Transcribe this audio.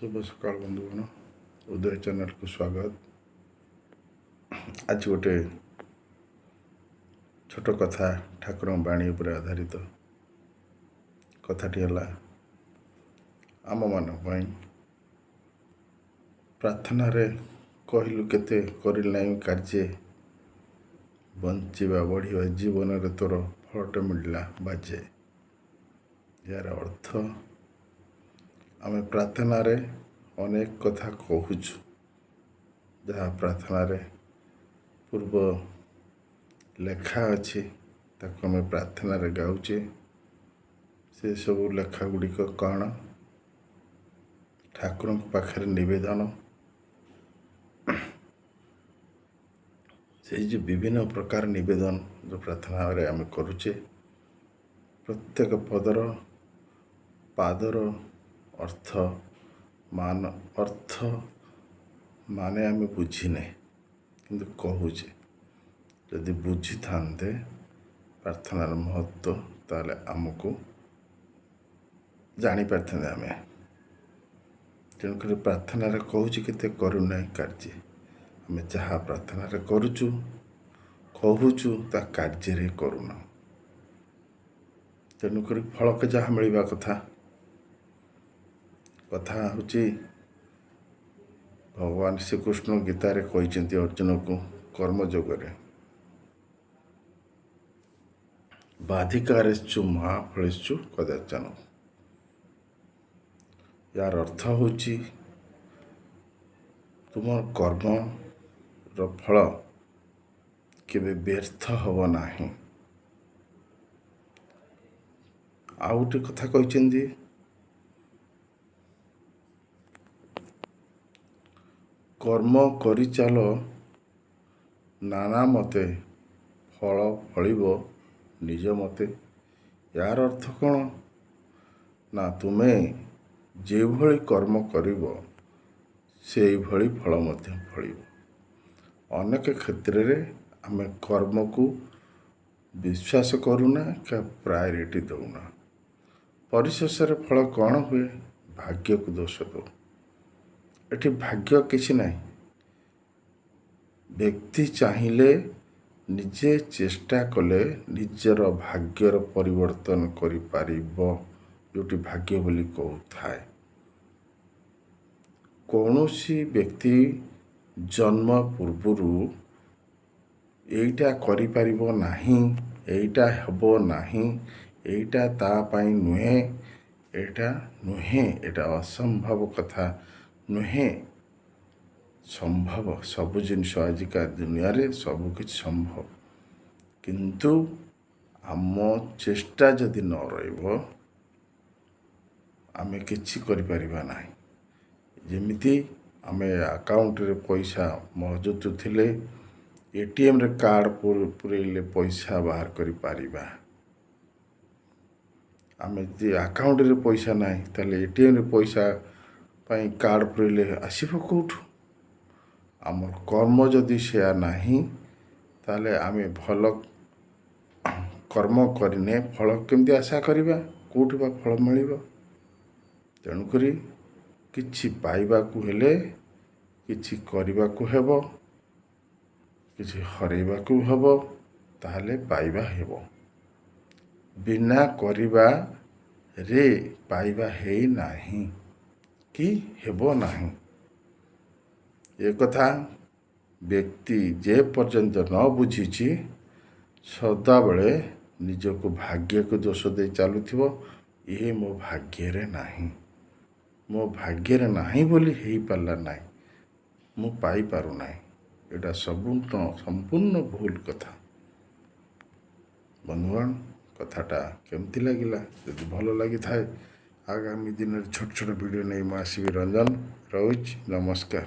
ଶୁଭ ସକାଳ ବନ୍ଧୁଗଣ, ଉଦୟ ଚ୍ୟାନେଲକୁ ସ୍ୱାଗତ। ଆଜି ଗୋଟେ ଛୋଟ କଥା, ଠାକୁରଙ୍କ ବାଣୀ ଉପରେ ଆଧାରିତ। କଥାଟି ହେଲା ଆମମାନଙ୍କ ପାଇଁ। ପ୍ରାର୍ଥନାରେ କହିଲୁ କେତେ, କରିଲି ନାହିଁ କାର୍ଯ୍ୟେ, ବଞ୍ଚିବା ବଢ଼ିବା ଜୀବନରେ ତୋର ଫଳଟା ମିଳିଲା ବାଜେ। ଏହାର ଅର୍ଥ, ଆମେ ପ୍ରାର୍ଥନାରେ ଅନେକ କଥା କହୁଛୁ, ଯାହା ପ୍ରାର୍ଥନାରେ ପୂର୍ବ ଲେଖା ଅଛି, ତାକୁ ଆମେ ପ୍ରାର୍ଥନାରେ ଗାଉଛେ। ସେସବୁ ଲେଖା ଗୁଡ଼ିକ କ'ଣ? ଠାକୁରଙ୍କ ପାଖରେ ନିବେଦନ। ସେଇ ଯେଉଁ ବିଭିନ୍ନ ପ୍ରକାର ନିବେଦନ ଯେଉଁ ପ୍ରାର୍ଥନାରେ ଆମେ କରୁଛେ, ପ୍ରତ୍ୟେକ ପଦର ପାଦର ଅର୍ଥ ମାନ ଅର୍ଥ ମାନେ ଆମେ ବୁଝିନେ, କିନ୍ତୁ କହୁଛେ। ଯଦି ବୁଝିଥାନ୍ତେ ପ୍ରାର୍ଥନାର ମହତ୍ଵ, ତାହେଲେ ଆମକୁ ଜାଣିପାରିଥାନ୍ତେ ଆମେ। ତେଣୁକରି ପ୍ରାର୍ଥନାରେ କହୁଛି କେତେ, କରୁନାହିଁ କାର୍ଯ୍ୟ। ଆମେ ଯାହା ପ୍ରାର୍ଥନାରେ କରୁଛୁ, କହୁଛୁ, ତା କାର୍ଯ୍ୟରେ କରୁନାହୁଁ। ତେଣୁକରି ଫଳକ ଯାହା ମିଳିବା କଥା। କଥା ହେଉଛି, ଭଗବାନ ଶ୍ରୀକୃଷ୍ଣ ଗୀତାରେ କହିଛନ୍ତି ଅର୍ଜୁନକୁ, କର୍ମଯୋଗରେ ବାଧିକାରେଶ୍ଚୁ ମହାଫଳେଶ୍ଚୁ କଦାଚନ। ୟାର ଅର୍ଥ ହେଉଛି, ତୁମର କର୍ମର ଫଳ କେବେ ବ୍ୟର୍ଥ ହେବ ନାହିଁ। ଆଉ ଗୋଟେ କଥା କହିଛନ୍ତି, କର୍ମ କରିଚାଲ ନାନା ମତେ, ଫଳ ଫଳିବ ନିଜ ମତେ। ଏହାର ଅର୍ଥ କ'ଣ ନା, ତୁମେ ଯେଭଳି କର୍ମ କରିବ, ସେଇଭଳି ଫଳ ମଧ୍ୟ ଫଳିବ। ଅନେକ କ୍ଷେତ୍ରରେ ଆମେ କର୍ମକୁ ବିଶ୍ୱାସ କରୁନା କି ପ୍ରାୟୋରିଟି ଦେଉନା। ପରିଶେଷରେ ଫଳ କ'ଣ ହୁଏ? ଭାଗ୍ୟକୁ ଦୋଷ ଦେଉ। ଏଠି ଭାଗ୍ୟ କିଛି ନାହିଁ। ବ୍ୟକ୍ତି ଚାହିଁଲେ, ନିଜେ ଚେଷ୍ଟା କଲେ ନିଜର ଭାଗ୍ୟର ପରିବର୍ତ୍ତନ କରିପାରିବ, ଯେଉଁଠି ଭାଗ୍ୟ ବୋଲି କହୁଥାଏ। କୌଣସି ବ୍ୟକ୍ତି ଜନ୍ମ ପୂର୍ବରୁ ଏଇଟା କରିପାରିବ ନାହିଁ, ଏଇଟା ହେବ ନାହିଁ, ଏଇଟା ତା ପାଇଁ ନୁହେଁ, ଏଇଟା ନୁହେଁ, ଏଇଟା ଅସମ୍ଭବ କଥା ନୁହେଁ। ସମ୍ଭବ ସବୁ ଜିନିଷ। ଆଜିକା ଦୁନିଆରେ ସବୁକିଛି ସମ୍ଭବ, କିନ୍ତୁ ଆମ ଚେଷ୍ଟା ଯଦି ନ ରହିବ, ଆମେ କିଛି କରିପାରିବା ନାହିଁ। ଯେମିତି ଆମେ ଆକାଉଣ୍ଟରେ ପଇସା ମହଜୁଦ ଥିଲେ ଏଟିଏମ୍ରେ କାର୍ଡ଼ ପୁରେଇଲେ ପଇସା ବାହାର କରିପାରିବା। ଆମେ ଯଦି ଆକାଉଣ୍ଟରେ ପଇସା ନାହିଁ, ତାହେଲେ ଏଟିଏମ୍ରେ ପଇସା ପାଇଁ କାର୍ଡ଼ ପୁରେଇଲେ ଆସିବ କେଉଁଠୁ? ଆମର କର୍ମ ଯଦି ସେୟା ନାହିଁ, ତାହେଲେ ଆମେ ଭଲ କର୍ମ କରିନେ ଫଳ କେମିତି ଆଶା କରିବା? କେଉଁଠି ବା ଫଳ ମିଳିବ? ତେଣୁକରି କିଛି ପାଇବାକୁ ହେଲେ କିଛି କରିବାକୁ ହେବ, କିଛି ହରେଇବାକୁ ହେବ, ତାହେଲେ ପାଇବା ହେବ। ବିନା କରିବାରେ ପାଇବା ହେଇନାହିଁ କି ହେବ ନାହିଁ। ଏକଥା ବ୍ୟକ୍ତି ଯେ ପର୍ଯ୍ୟନ୍ତ ନ ବୁଝିଛି, ସଦାବେଳେ ନିଜକୁ ଭାଗ୍ୟକୁ ଦୋଷ ଦେଇ ଚାଲୁଥିବ। ଇଏ ମୋ ଭାଗ୍ୟରେ ନାହିଁ, ମୋ ଭାଗ୍ୟରେ ନାହିଁ ବୋଲି ହେଇପାରିଲା ନାହିଁ, ମୁଁ ପାଇପାରୁନାହିଁ। ଏଇଟା ସବୁ ସମ୍ପୂର୍ଣ୍ଣ ଭୁଲ କଥା। ବନ୍ଧୁଗଣ, କଥାଟା କେମିତି ଲାଗିଲା? ଯଦି ଭଲ ଲାଗିଥାଏ, ଆଗାମୀ ଦିନରେ ଛୋଟ ଛୋଟ ଭିଡ଼ିଓ ନେଇ ମୁଁ ଆସିବି। ରଞ୍ଜନ ରହୁଛି, ନମସ୍କାର।